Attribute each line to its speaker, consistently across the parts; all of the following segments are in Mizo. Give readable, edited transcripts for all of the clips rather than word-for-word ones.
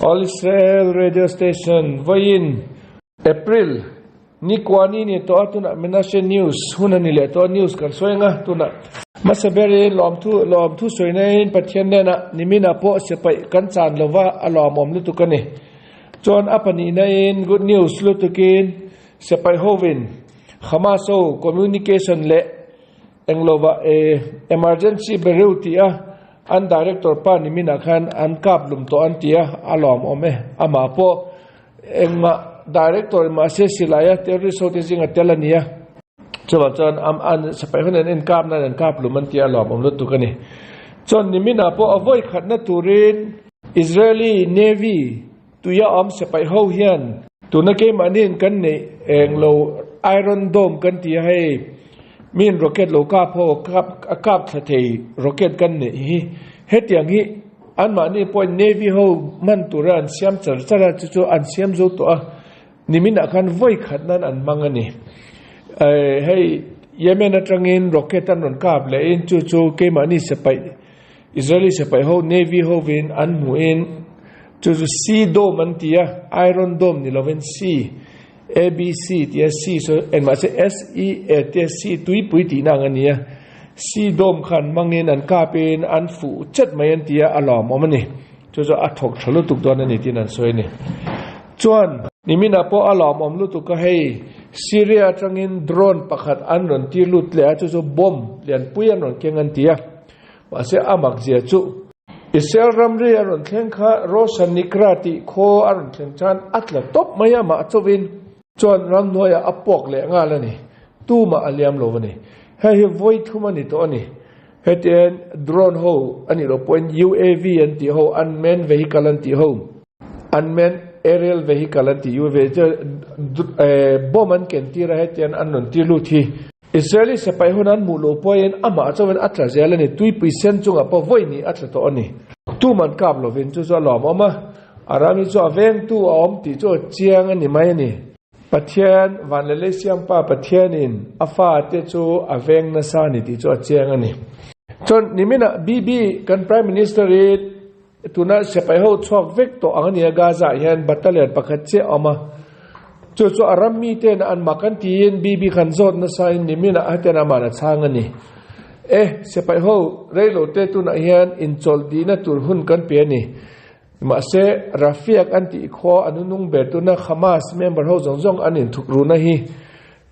Speaker 1: All Israel Radio Station vawiin April ni kuani ni tawh a tunah Menashe News hun a ni leh tawh a news kan sawi ang a tunah hmasa berin lawmthu lawmthu sawi naiin Pathian hnenah niminah pawh sipaih kan chan lova a lawmawm lutuk a ni. Chuan a pahnihnain good news lutukin sipaih hovin Hamas ho communication leh Englova e emergency bereu tih a an director pa niminah khan an kap lum tawh an ti a, a lawmawm e. Amah pawh engmah director mahse silai a terrorist ho te zinga tel a ni a. Chuvang chuan am an sipai hun an enkap nan an kap lum an ti a, a lawmawm lutuk a ni. Chuan niminah pawh a vawi khatna turin Israeli Navy tuia awm sipai ho hian tuna keimahniin kan neih englo Iron Dome kan ti a hei miin rocket lo kap ho kap a kap thla thei rocket kan neih hi hetiang hi anmahni pawhin Navy ho hman tura an siam char char a chu chu an siam zo tawh a niminah khan vawi khat nan an hmang a ni hei Yemen atangin rocket an rawn kap lehin chu chu keimahni sipai Israeli sipai ho Navy hovin an hmuhin chu chu Sea Dome an ti a, Iron Dome ni lovin Sea, ABC tia Sea sawi en mahse S E A tia Sea tuipui tihna ang a ni a, Sea Dome khan hmangin an kapin an fuh chet mai an ti a, a lawmawm a ni. Chu chu a thawk tha lutuk dawn a ni tiin an sawi a ni. Chuan niminah pawh a lawmawm lutuk a hei Syria atangin drone pakhat an rawn tir lut leh a, chu chu bomb lianpui an rawn keng an ti a. Mahse a mak zia chu Israel ramri a rawn thleng kha Rosh Hanikra tih khaw a rawn thleng chuan a tla tawp mai a, mah chauhin chuan ramhnuaiah a puak leh nghal a ni. Tumah a liam lo a ni. Hei hi vawi thum a ni tawh a ni. Hetiang drone ho a nih loh pawhin UAV an tih ho, unmanned vehicle an tih ho, unmanned aerial vehicle an tih UAV chu bomb an ken tir a, hetiang an rawn tir lut hi. Israeli sipai hun an hmuh loh pawhin amah chauhin a tla zel a ni, tuipui sen chungah pawh vawi ni a tla tawh a ni. Tum an kap lovin chu chu a lawmawm a, a ram hi chu a vengtu a awm tih chu a chiang a ni mai a ni. Pathian, van leh lei siampa Pathianin a fate chu a veng nasa a ni tih chu a chiang a ni. Chuan niminah BB kan Prime Minister i Tuna sipai ho chhuak vek tawh ang a nia Gaza ah hian battalion pakhat chiah a awm a, chu chu a ram mi ten an mak an tiin Bibi khan zawt nasa in nimin ah hetian aman a chhang a ni. E, sipai ho rei lo te tunah hian inchawlh dihna tur hun kan pe a ni. Mahse, Rafiak an tih khua a nunung ber tuna Hamas member ho zawng zawng an inthuk runa hi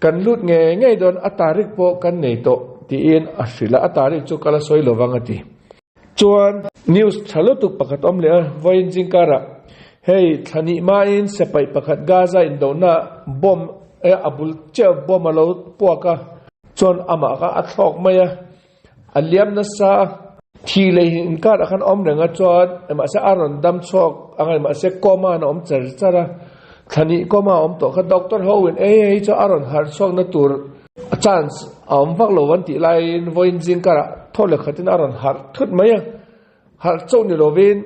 Speaker 1: kan lut ngei ngei dawn a tarik pawh kan nei tawh tiin a hrilh a, a tarik chu ka la sawi lovang a ti. Chuan news tha lutuk pakhat awm leh a, vawiin zingkarah hei thlahnih hmain sepaih pakhat Gaza indohna bomb e a bul chiah bomb a lo puak a, chuan amah kha a thlawk mai a, a liam nasa a, thi leh inkarah khan a awm reng a, chuan mahse a rawn dam chhuak ang a, mahse coma in a awm char char a, thlahnih coma a awm tawh kha doctor ho in ei hei chu a rawn harh chhuakna tur A chance a awm vak lo an tih laiin vawiin zingkarah thaw leh khatin a rawn harh thut mai a, harh chauh ni lovin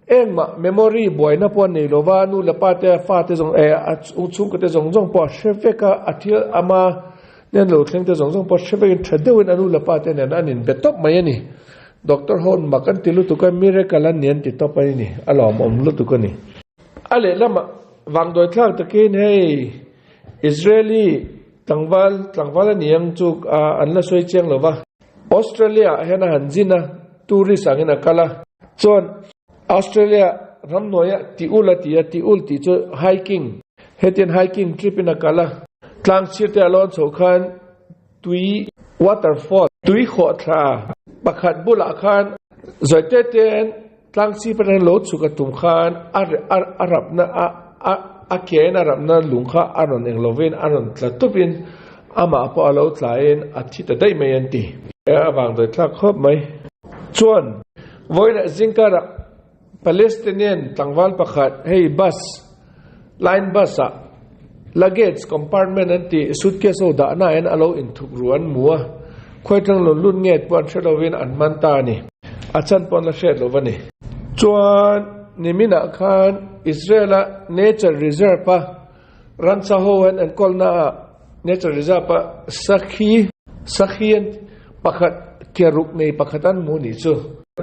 Speaker 1: engmah memory buaina pawh a nei lova, nu leh pa te fa te zawng eh a chhungkaw te zawng zawng pawh a hre vek a, a thil ama nen lo thleng te zawng zawng pawh a hre vekin tha deuhin a nu leh pa te nen an inbe tawp mai a ni. Doctor ho an mak an ti lutuk a, miracle an ni an ti tawp a ni, a lawmawm lutuk a ni. A lehlamah vangdawi thlak takin hei Israeli Tlangval, tlangval a ni ang chu an la sawi chiang lo va. Australia ah hian a han zin a, tourist angin a kal a. Chuan Australia ramhnuaia ti ul a ti a, ti ul tih chu hiking, hetian hiking trip in a kal a. Tlang chhir te a lawn chhoh khan tui, waterfall, tui khawhthla pakhat bulah khan zawi te tein Tlang chip atangin lo chhuk a tum khan a a rapna a a a kein a rapna lung kha a rawn eng lovin a rawn tla tupin amah pawh a lo tlain a thi ta daih mai an ti. A vang dawi thlak khawp mai. Chuan vawiinah zingkarah Palestinian tlangval pakhat hei bus line bus ah luggage compartment an tih suitcase ho dahna ah hian a lo inthup ru an hmu a, khuaitlang lo lut nge pawh an hre lovin an man ta a ni. A chhan pawh an la hriat lo va ni. Chuan niminah khan Israel-a nature reserve-a ransa ho an enkawlna ah nature reserve-a sakhi sakhi an pakhat ke ruk nei pakhat an hmu nih chu.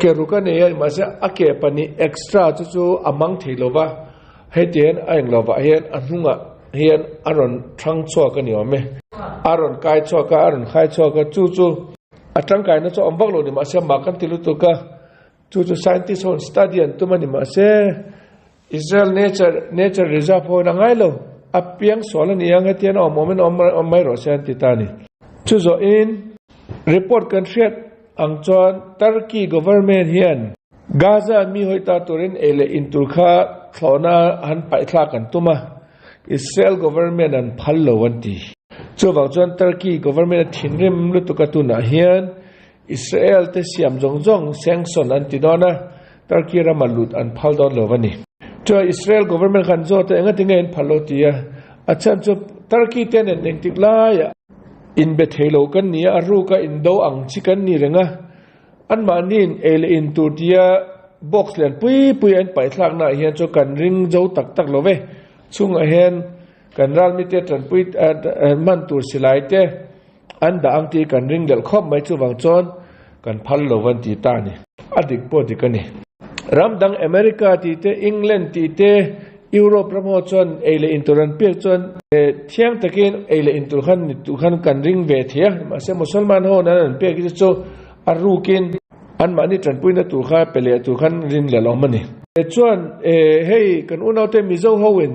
Speaker 1: Ke ruk a nei a, mahse a ke pahnih extra chu chu a mang thei lo va, heti hian a eng lovah hian a hnungah hian a rawn thang chhuak a ni awm e. A rawn kai chhuak a, a rawn khai chhuak a, chu chu a tangkaina chu a awm vak lo ni mahse mah kan ti lutuk a, chu chu scientist ho study an tum a ni mahse Israel nature nature reserve ho in a ngai lo, a piang sual a ni ang hetiang a awm awmin awm awm mai rawh se an ti ta a ni. Chu zawhin report kan hriat ang chuan Turkey government hian Gaza mi hawi ta turin ei leh in tur kha thlawhna han paih thlak an tum a, Israel government an phal lo an ti. Chuvang chuan Turkey government a thinrim lutuk a tunah hian Israel te siam zawng zawng sanction an ti dawn a, Turkey rama lut an phal dawn lo a ni. Chuan Israel government khan zawt a engati nge an phal lo ti a, a chhan chu Turkey te nen engtik laiah inbe thei lo kan ni a, a ruka indo ang chi kan ni reng a, Anmahniin ei leh in tur tia box lian pui pui an paih thlaknaah hian chu kan ring zo tak tak lo ve. Chungah hian kan ralmite tanpui hman tur silai te an dah ang tih kan ring delh khawp mai chuvang chuan kan phal lo van ti ta a ni. A dik pawh dik a ni. Ram dang America tih te, England tih te, Europe ram ho chuan ei leh in tur an pek chuan thiang takin ei leh in tur khan ni tur khan kan ring ve thei a, mahse Musalman ho nan an pek hi chu a rukin anmahni tanpuina tur kha pe leh tur khan rin leh lo awm a ni. Chuan hei kan unaute Mizo hoin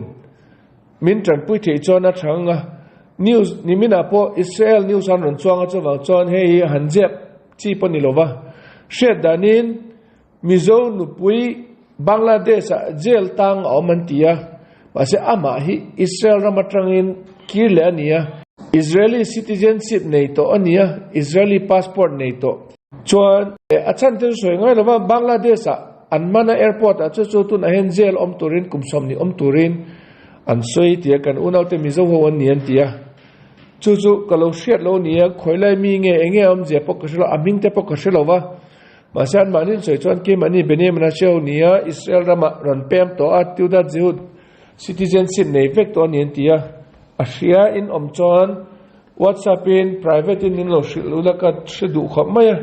Speaker 1: min tanpui theih chuan a tha ang a, news niminah pawh Israel news an rawn chuang a chuvang chuan hei hi han ziak chi pawh ni lova hriat danin Mizo nupui Bangladesh ah jail tang a awm an ti a, mahse amah hi Israel ram atangin kir leh a ni a, Israeli citizenship nei tawh a ni a, Israeli passport nei tawh. Chuan a chhan te chu sawi ngai lova Bangladesh ah an man a airport ah chu chu tunah hian jail awm turin kum 20 awm turin an sawi ti a, kan unaute Mizo ho an ni an ti a, chu chu ka lo hriat lo a ni a, khawilai mi nge enge awmzia pawh ka hre lo, a hming te pawh ka hre lo va. Mahse anmahni sawi chuan keimahni Benjamin-a hriau nia Israel ramah rawn pem tawh a, Teudat Zehut citizenship nei vek tawh a ni an ti a. A hria in awm chuan WhatsApp in private in min lo hrilh ula ka hre duh khawp mai a,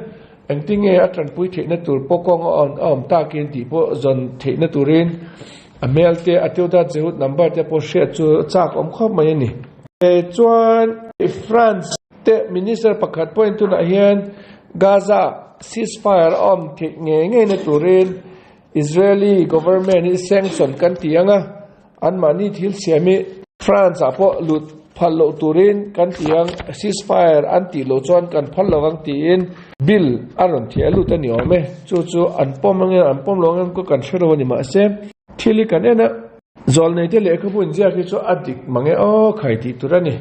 Speaker 1: engtin nge a tanpui theihna tur pawh kawng a awm takin tih pawh zawn theihna turin a hmel te a Teudat Zehut number te pawh hriat chu chak awm khawp mai a ni. Chuan France te minister pakhat pawhin tunah hian Gaza ceasefire a awm theih ngei ngei na turin Israeli government hi sanction kan ti ang a, anmahni thil siam hi France ah pawh lut phal loh turin kan ti ang, ceasefire an tih loh chuan kan phal lo ang tiin bill a rawn thiah lut a ni awm e, chu chu an pawm ang em an pawm lo ang em kan hre lo a ni mahse thil hi kan en a. Zawlneite lehkhabu inziak hi chu a dik mang e aw khai tih tur a ni.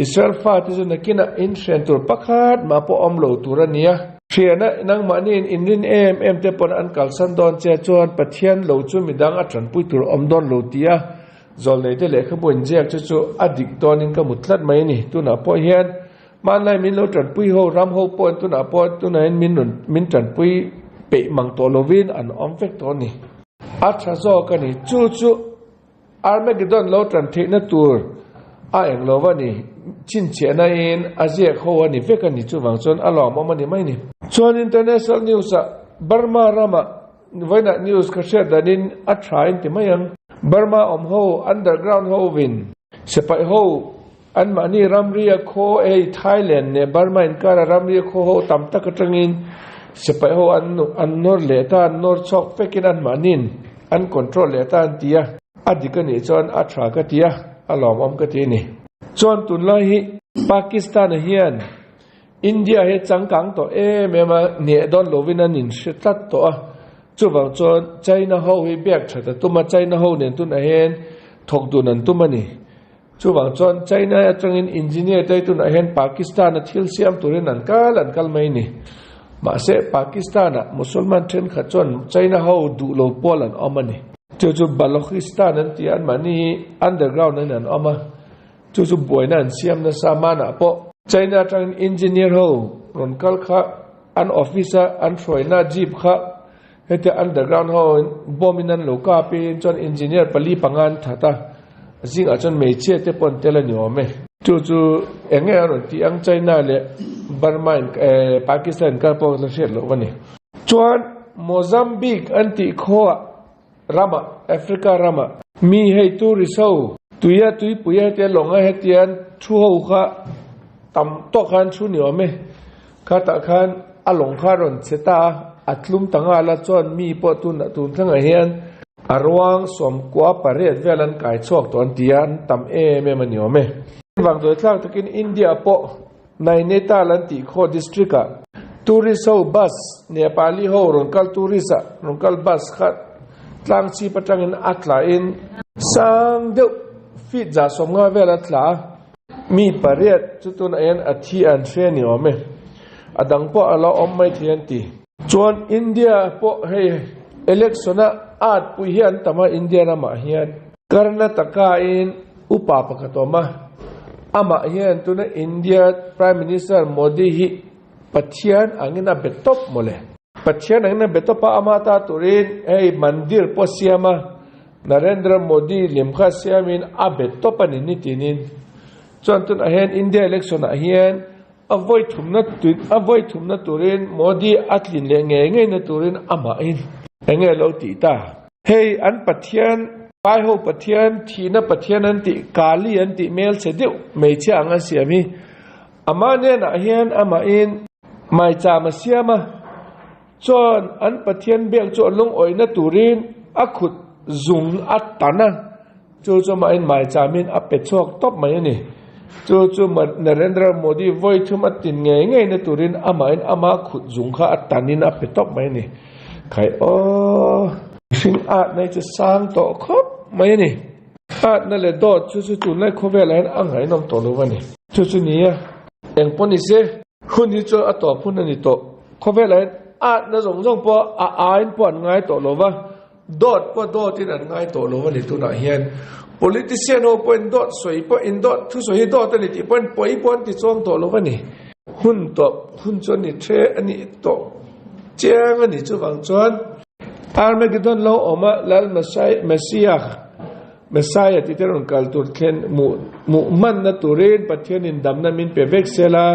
Speaker 1: Israel fate chu nakinah in hrian tur pakhat mah pawh awm lo tur a nia. Hriana nangmahniin in rin em em te pawn an kalsan dawn che chuan Pathian lo chu midang a tanpui tur awm dawn lo tia zawlneite lehkhabu inziak chu chu a dik dawnin ka mut tlat mai a ni. Tunah pawh hian hmanlai min lo tanpui ho ram ho pawhin tunah pawh tunahin min rawn min tanpui peih mang tawh lovin an awm vek tawh a ni. A tha zawk a ni. Chu chu Armageddon lo tan theihna tur a eng lo a ni. Chhinchhiahna in a ziak ho a ni vek a ni. Chuvang chuan a lawmawm a ni mai ni. Chuan International News ah Burma ramah vawiinah news ka hriat danin a tha in ti mai ang. Burma awm ho underground ho vin sipai ho anmahni ramria khaw hei Thailand leh Burma inkara ramria khaw ho tam tak atangin sipai ho an an nawr leh ta an nawr chhuak vekin anmahniin an control leh ta an ti a, a dik a nih chuan a tha ka ti a, a lawmawm ka ti a ni. Chuan tunlai hi Pakistan-a hian India hi changkang tawh em em a, hneh dawn lovin an inhre tlat tawh a, chuvang chuan China ho hi biak that a tum a, China ho nen tunah hian thawk dun an tum a ni. Chuvang chuan China atangin engineer te tunah hian Pakistan a thil siam turin an kal an kal mai ni. Mahse Pakistan ah Musalman thenkhat chuan China ho duh lo pawl an awm a ni. Chu chu Balochistan an ti a, anmahni hi underground in an awm a, chu chu buaina an siam nasa manah pawh China atangin engineer ho rawn kal kha an office a an hruaina jeep kha Hetia underground ho bomb in an lo kap in chuan engineer pali panga an that a, zingah chuan hmeichhia te pawh an tel a ni awm e. Chu chu eng nge a rawn tih ang China leh Burma in eh Pakistan inkar pawh la hriat loh a ni. Chuan. Mozambique an tih khaw ah ramah, Africa ramah, mi hei tourist ho tuia tuipui a hetia lawng a hetian thu ho kha tam tawk khan thu ni awm e. Khatah khan a lawng kha a rawn che ta a, a tlum ta nghal a, chuan mi pawh tunah tun thlengah hian a ruang sawmkua pariat vel an kai chhuak tawh an ti a, an tam em em a ni awm e. Vangduai thlak takin India pawh Nainital an tih khaw district ah tourist ho bus Nepali ho rawn kal tourist ah rawn kal bus kha tlang chhip atangin a tla in sang deuh feet 150 vel a tla a, mi pariat chu tunah hian a thi an hre ni awm e, a dang pawh a la awm mai thei an ti. Chuan India pawh hei election a at pui hi an tam a India ramah hian. Karnataka in Upa pakhat awm a, amah hian tuna India Prime Minister Modi hi Pathian angin a be tawp mawle. Pathian angin a be tawp a, ama ta turin hei mandir pawh siam a, Narendra Modi lim kha siamin a be tawp a ni nitinin. Chuan tunah hian India election ah hian a vawi thumna a vawi thumna turin Modi a tlin leh ngei ngei na turin amahin enge lo tih ta. Hei an Pathian, Vai ho Pathian, thihna Pathian an tih, Kali an tih hmelchhe deuh hmeichhia ang a siam hi amah hnenah hian amahin maicham a siam a, chuan an Pathian biak chu a lungawihna turin a khut zung a tan a, chu chu amahin maichamin a pe chhuak tawp mai a ni. Chu chu Narendra Modi vawi thum a tin ngei ngei na turin amahin ama khut zung kha a tanin a pe tawp mai a ni. Khai aw! Mihring atna hi chu sang tawh khawp mai a ni. Atna leh dawt chu chu tunlai khawvelah hian a ngaihnawm tawh lo a ni. Chu chu ni a, eng pawh ni se, hun hi chu a tawp hun a ni tawh. Khawvelah hian atna zawng zawng pawh a aiin pawh an ngai tawh lo va, dawt pawh dawtin an ngai tawh lo a ni tunah hian. Politician ho pawhin dawt sawi pawh in dawt thusawi hi dawt a ni tih pawhin pawi pawh an ti chuang tawh lo a ni. Hun tawp hun chu a ni the a ni tawh. Chiang a ni chuvang chuan Armageddon lo awm a Lal Messiah Messiah tih te rawn kal tur thlen muh muh hmanna turin Pathianin damna min pe vek sel a,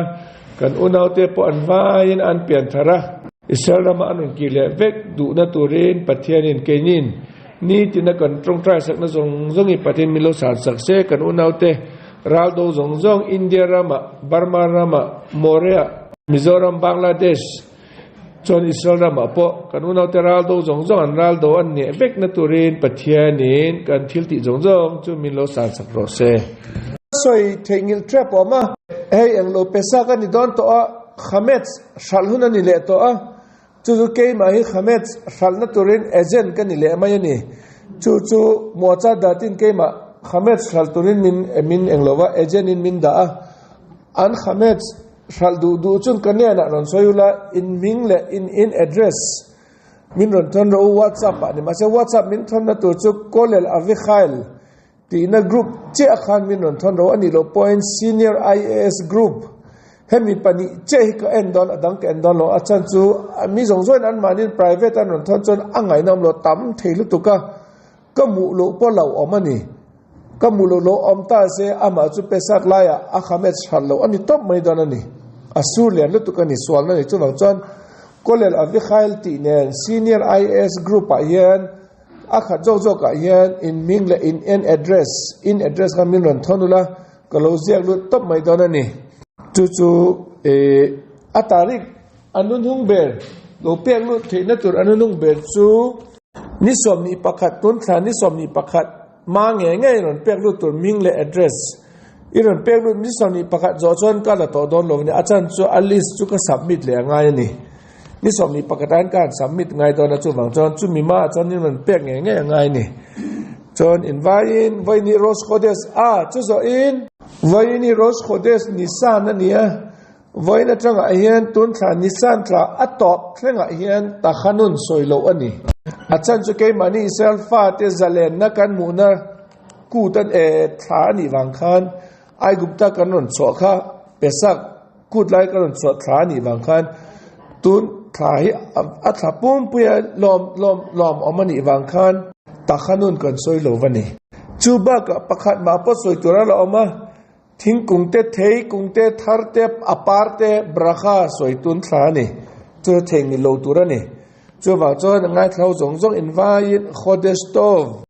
Speaker 1: kan unaute pawh an vaiin an pian thar a, Israel rama an rawn kir leh vek duhna turin Pathianin keinin nitina kan tawngtai sakna zawng zawngin Pathian min lo san sak se, kan unaute ral do zawng zawng India rama, Burma rama, Moria, Mizoram, Bangladesh, Chuan Israel ramah pawh kan unaute ral do zawng zawng an ral do an neh vekna turin Pathianin kan thil tih zawng zawng chu min lo san sak rawh se. Sawi theihnghilh trep awm a, hei englo pesa ka ni dawn tawh a, Khametz hralh hun a ni leh tawh a, chu chu keimah hi Khametz hralhna turin agent ka ni leh mai a ni. Chu chu Muacha datin keimah Khametz hralh turin min min englo va agent in min dah a, an Khametz Hralh duh duh chuan ka hnenah rawn sawi ula, in hming leh in in address min rawn thawn rawh u WhatsApp ah ni. Mahse WhatsApp min thawnna tur chu Kolel Avichail tihna group chiah khan min rawn thawn rawh u a nih loh pawhin Senior IAS group hemi pahnih chiah hi ka en dawn a dang ka en dawn lo. A chhan chu mi zawng zawngin anmahniin private an rawn thawn chuan a ngaihnawm lo tam thei lutuk a. Ka hmuh loh pawh lo awm a ni. Ka hmuh loh lo awm ta se amah chu Pesach laiah a khamet hran loh a ni tawp mai dawn a ni. A sur lian lutuk a ni, sualna ni. Chuvang chuan Kolel Avichail tih nen Senior IAS Group ah hian a khat zawk zawk ah hian in hming leh in en address, in address kha min rawn thawn ula, ka lo ziak lut tawp mai dawn a ni. Chu chu a tarik a nunhung ber lo pek lut theihna tur a nunhung ber chu, Ni 21 tun thla ni 21 hma ngei ngei rawn pek lut tur hming leh address i rawn pek lut ni 21 zawh chuan ka la tawh dawn lo a ni. A chan chu a list chu ka submit leh a ngai a ni. Ni 21 ah hian ka han submit ngai dawn a chuvang chuan chumi hmaah chuan in rawn pek ngei ngei a ngai a ni. Chuan invaiin vawiin hi Rosh Chodesh a chu zawhin vawiin hi Rosh Chodesh Nisan a ni a. Vawiin atangah hian tun thla Nisan thla a tawp thlengah hian Tachanun sawi loh a ni. A chhan chu keimahni Israel fate zalenna kan hmuhna kut an e thla a nih vang khan Aigupta kan rawn chhuah kha Pesach kut lai kan rawn chhuah thla a nih vang khan tun thla hi a thla pumpuia lawm lawm lawm awm a nih vang khan Tachanun kan sawi lo va ni. Chu bakah pakhat mah pawh sawi tur a la awm a. Thingkung te, thei kung te, thar te, a par te, bracha sawi tun thla a ni. Chu thei ni lo tur a ni. Chuvang chuan ngaithla ho zawng zawng invaiin Chodesh Tov.